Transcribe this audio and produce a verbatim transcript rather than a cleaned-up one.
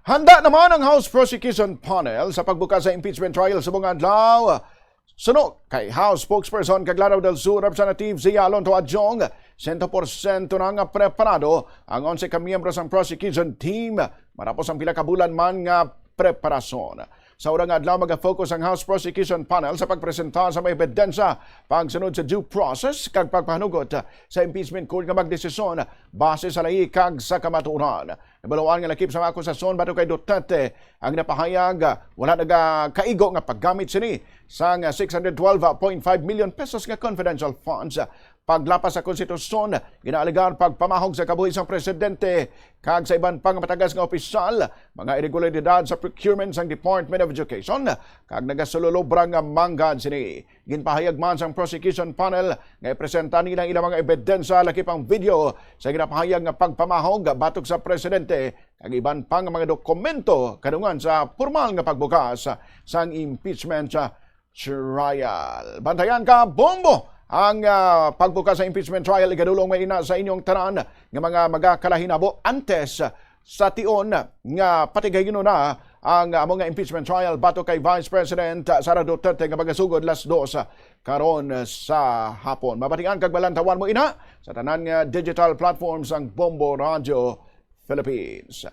Handa naman ang House Prosecution Panel sa pagbukas sa impeachment trial subong nga adlaw. Suno kay House Spokesperson kag Lanao del Sur Representative Zia Lonto Adjong, sento porsyento na nga preparado ang onse ka miyembro sang prosecution team matapos ang pila ka bulan man nga preparasyon. Sa ura nga adlaw, mag-focus ang House Prosecution Panel sa pagpresenta sa mga ebidensya pagsunod sa due process kag pagpahanugot sa impeachment court nga magdesisyon base sa layi kag sa kamatuoran. Nabaluan nga lakip sa mga akusasyon batok kay Duterte ang napahayag, ah, wala nagakaigo nga paggamit sini sang, ah, six hundred twelve point five million pesos nga confidential funds. Paglapas sa konstitusyon, ginaalegar pagpamahog sa kabuhi sang presidente kag sa iban pa nga matagas nga opisyal, mga irregularidad sa procurement sang Department of Education, kag nagasululobra nga manggad sini. Ginpahayag man sang prosecution panel nga ipresenta nila ang ilang mga ebidensya, lakip ang video sa ginapahayag nga pagpamahog batok sa presidente kag iban pa nga mga dokumento kadungan sa pormal nga pagbukas sang impeachment trial. Bantayan ka, Bombo, ang, ah, pagbukas sa impeachment trial. Ikadulong may ina sa inyong tanan nga mga magakalahinabo antes sa tion nga patigayunon na ang amo nga impeachment trial batok kay Vice President Sara Duterte nga magasugod las dos karon sa hapon. Mabatian kag malantawan mo ina sa tanan nga digital platforms ang Bombo Radio Philippines.